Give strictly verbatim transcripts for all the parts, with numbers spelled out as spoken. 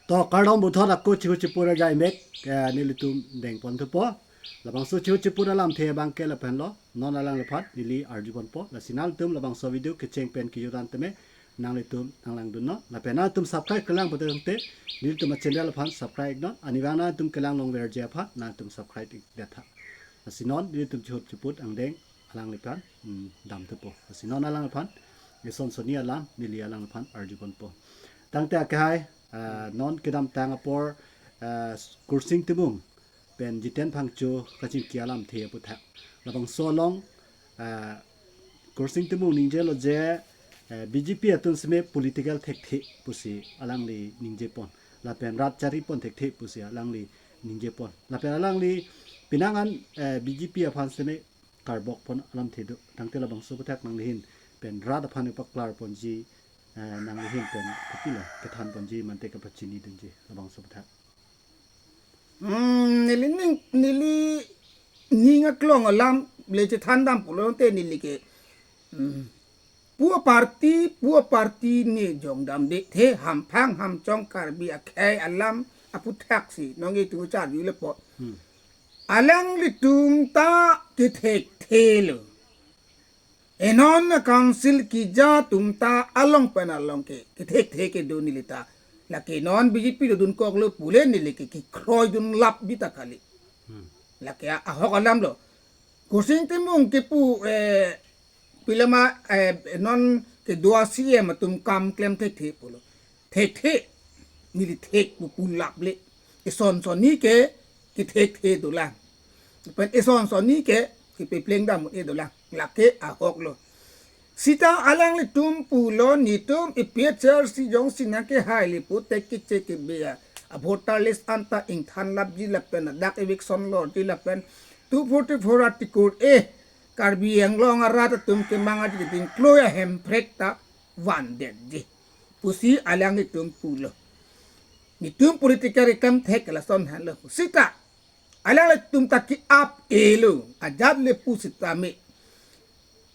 To kardom puthot ako chihu chipur ajai mek, eh, nelitum dengpon thupo. Labangso chihu chipur alamthe abang ke lapenlo, non alangliphan neli arjupon po. Lasi nangtum labangso video kecheng pen kejut an tame nanglitum nanglangdunnon. Lapen nangtum subscribe kelang pute tangte nelitum a-channel aphan subscribe non. Anivang nangtum kelang longverji aphan nangtum subscribe ik detha. Lasi non nelitum chihu chipur angdeng alangliphan, hmm, dam thupo. Lasi non alangliphan ison soni alam neli alangliphan arjupon po. Tangte akehai, ah, non kedamtang apor, ah, Kursing Timung pen Jiten Phangcho kachingki alamthe aputhak. Labangso along, ah, Kursing Timung ningjelo je, eh, B J P atum seme political thekthe pusi alangli ningjepon. Lapen rat charipon thekthe pusi alangli ningjepon. Lapen alangli pinangan, eh, B J P aphan seme karbokpon alamthe do. Tangte labangso aputhak nanglihin pen rat aphan ipaklarponji, eh, nanglihin pen kopilo kethanponji mate kapachinidunji labangso aputhak. Hmm, neli ning, neli ning aklong alam le chethan dam pulote neli ke, hmm, pu aparty, pu aparty ne jongdamde the, hamphang hamchong Karbi akhei alam aputhak si nonke tu charju lepo. Hmm. Alanglitum ta kethekthelo. Enon council keja atum ta along pen along ke, kethekthe kedo neli ta. Lake non B J P dodunkoklo pule neli ke kekroidun lap bita kali. Hmm. Lake a-, ahok alamlo. Kursing Timung kepu, eh, pilama, eh, non kedo a-C M atum kam klem thekthe pulo. Thekthe, neli thek pu pu laple. Ison soni ke, kethekthe dolang. Pen ison soni ke, kepepleng dam un-e dolang. Lake ahoklo. Sita alanglitum pulo, netum A P H L C jongsi nangkehai le pute keche kebe a-voter list anta ingthan lapji lapen dak eviction loji lapen two forty-four article A, Karbi Anglong arat atum kemang aji dingkloi ahemprek ta vandetji pusi alanglitum pulo. Netum political keklem thek lason henlo. Sita alanglitum ta ke-ap-elo, ajat le pu sitame.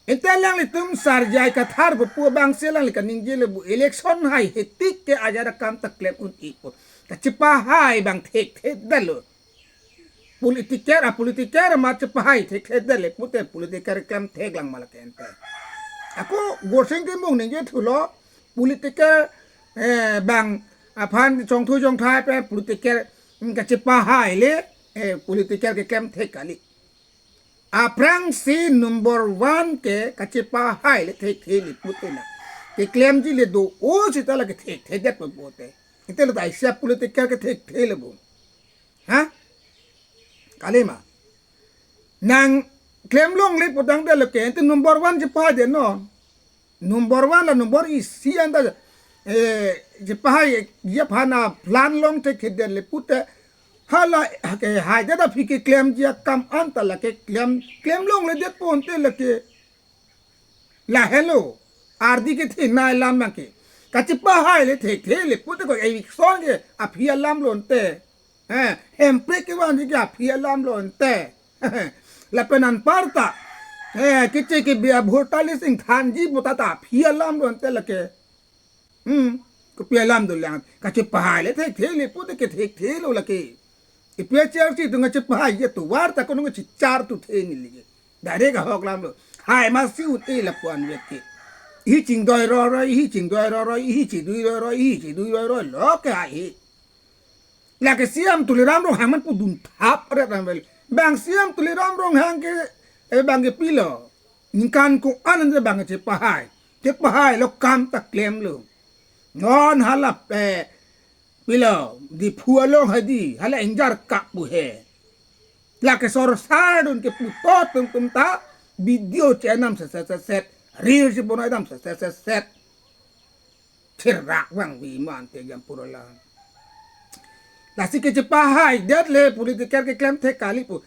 Ente alanglitum Sar J I Kathar pu abangsi alangli kaningje le bu election haihe tik ke ajat akam ta klem un-epo. Kachepahai abang thekthe detlo. Politiker, a-politiker amat chepahai thekthe detlo pute politiker klem theklang ma lake ente. Ako Kursing Timung ningje thulo politiker, eh, abang aphan chongthu chongthai pen politiker, mm, kachepahai le, eh, politiker keklem thek kali. Aphrangsi number one ke kachepahai le thekthe le pute na. Keklemji le do-o sita lake thekthe det pute. Ente lo ta isi a-politiker kethekthe le bo. Ha? Kalima. Nangklem longle pu tangte lake ente number one chepahai det non. Number one la number isi anta, eh, chepahai ji aphan a-plan long thekthe det le pute hala kehai det aphi keklemji akam anta lake klem, klem longle det ponte lake. Lahelo, ardi kethenei alam abang ke. Kachepahai le thekthe le pute ko eviction ke aphi alam lo ante. Eh, hemprek kevanji ke aphi alam lo ante. Lapen anparta, eh, keche kebe a-voter list ingthanji pu ta ta aphi alam lo ante lake. Hmm, kopi alam dolang. Kachepahai le thekthe le pute kethekthelo lake. A P H L C atum kachepahai atovar ta kono kachechartuthe neli ke. Direct ahok alamlo. Hai masi un-e lapu-an vet ke. Ihi chingdoi roi roi, ihi chingdoi roi roi, ihi chidui roi roi, ihi chidui roi roi, lo ke hai he. Lake C M Tuliram Ronghang man pudun thap ret ram vel. Bang C M Tuliram Ronghang ke, eh, bang ke pilo. Ningkan ko-an ante bang chepahai. Chepahai lo kam ta klemlo. Non hala, eh, pilo, Diphu along hadi, hala ingjar kap pu he. Lake sorsar dun kepu to tum tum ta, video chenam set set set set, reel si bonai dam set set set set. Thirak vangve ma ante jam pura la. Lasi kachepahai det le politiker keklem thek kali pu.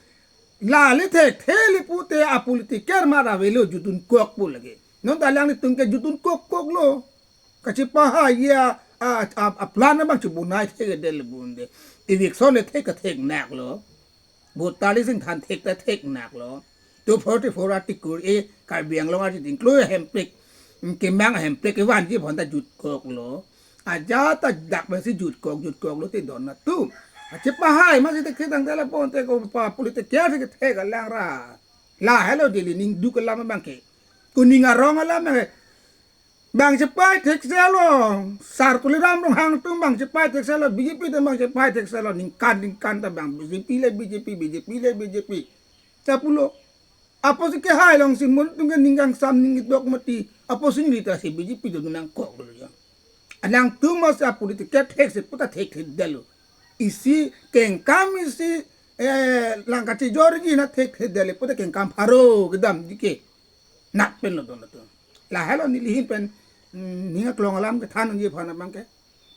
La le thekthe le pute a-politiker amat avelo judunkok pu lake. Non ta alanglitum ke judunkok koklo. Kachepahai a, a, a, a-plan abang chebonai thek det le bunde. Eviction le thek ta theknaklo. Voter list ingthan thek ta theknaklo. Two forty-four article A, Karbi Anglong arjuding kloi ahemprek. Kemang ahemprek kevanji aphan ta jutkoklo. Ajat ta dak pensi jutkok jutkok lote don atum. Achepahai masi thekthe tangte lapu-an te ko pa political si kethek alang ra. Lahelo Delhi ning duk alam abang ke. Kuning arong alam abang ke. Bang chepai thekselo. Sar Tuliram Ronghang atum bang chepai thekselo. B J P atum bang chepai thekselo. Ningkan ningkan ta bang B J P le B J P, B J P le B J P. Chapulo. Apotsi kehai alongsi mo atum ke ning kangsam ning kedok mati. Apotsi neli ta si B J P atum nangkok lo ya. Alangtum masi apolitical thek si puta thekthedetlo. Isi kengkam isi, eh, lang kachejor ji na thekthedetlo puta kengkam pharo kedamji ke. Nat pen lo don atum. Lahelo neli ahin pen, mm, ning aklong alam kethan unji aphan abang ke.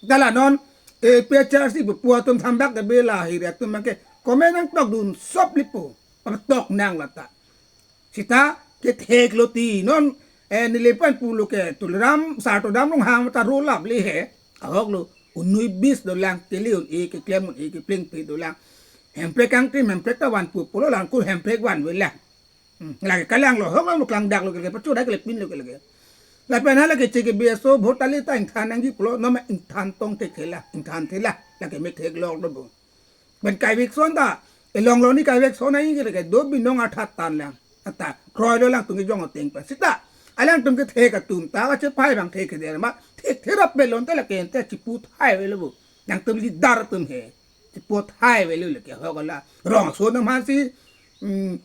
Dala non, eh, P H R C pu atum thambak ke bela hiri atum abang ke. Komen nangtokdun sop lipo. Patok nang lata. Sita kethek lo ti non, eh, neli pen pulo ke Tuliram, Sar Tuliram Ronghang ta ro lap le he. Ahok lo, unnoi bis dolang, kele un-e keklem un-e keplengpe dolang. Hemprek kangtrim, Hemprek ta vanpo pulo lang kur Hemprek vanve lang. Hmm, lake kalang lo, hok lo klangdak lo ke, pachu dak le pin lo ke lake. Lapen hala ke che ke B S O, vote ali ta ingthan nangji pulo, non ma ingthan tong thekthe la, ingthan the la, lake me theklok lo bo. Pen kaivek son ta, elong lo ni kaivek son ai ke ke do binong athat tan lang. Ata, kroi lo alangtum kejong ateng pen. Sita, alangtum kethek atum ta, kachepai bang thekthedet ma, thekthe rap belon ta lake ente chipu thai velo bo. Nangtum leader atum he. Chipu thai velo lake ho kala. Rong so nang masi, mm,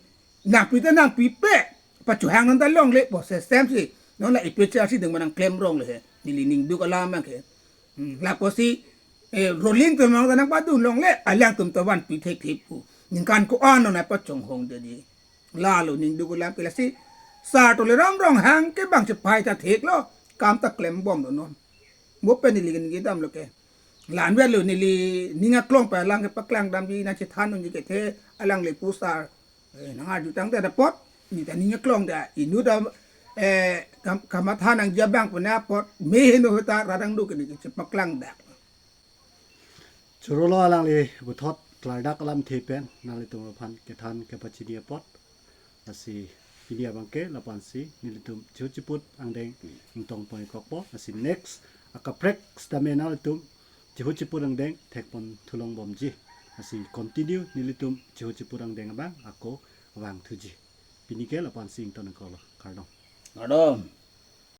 nangpi ta nangpipe. Pachuhang nang ta longle po system si. Non la A P H R C ding manang klem rong le he. Neli ning duk alam abang ke. Hmm, lapusi, eh, ruling atum nang ta nangpadun longle, alangtum ta vanpi thekthe pu. Ningkan ko-an non apot chonghongde di. Lalo ning duk alam ke lasi. Sar Tuliram Ronghang ke bang chepai ta theklo, kam ta klembom lo non. Mo pen neli ke neli kedam lo ke. La-an vet lo neli ning aklong pen alang kepaklang damji nangchethan unji kethe alang le pusar. Eh, nang arju tangte apot, neli ta ning aklong ta, inut ta, eh, kam-, kamatha nangji abang pu na apot, me heno ta radang do ke neli chepaklang dak. Choro lo alangli puthot klardak alamthe pen, nanglitum aphan kethan kepachini apot. Lasi pini abang ke lapu-ansi nelitum chihut chiput angdeng ingtong pon-ik kokpo. Lasi next akaprek sitame nanglitum chihut chiput angdeng thekpon thulong bomji. Lasi continue nelitum chihut chiput angdeng abang ako vangthuji. Pini ke lapu-ansi ingtong koklo. Kardom. Kardom.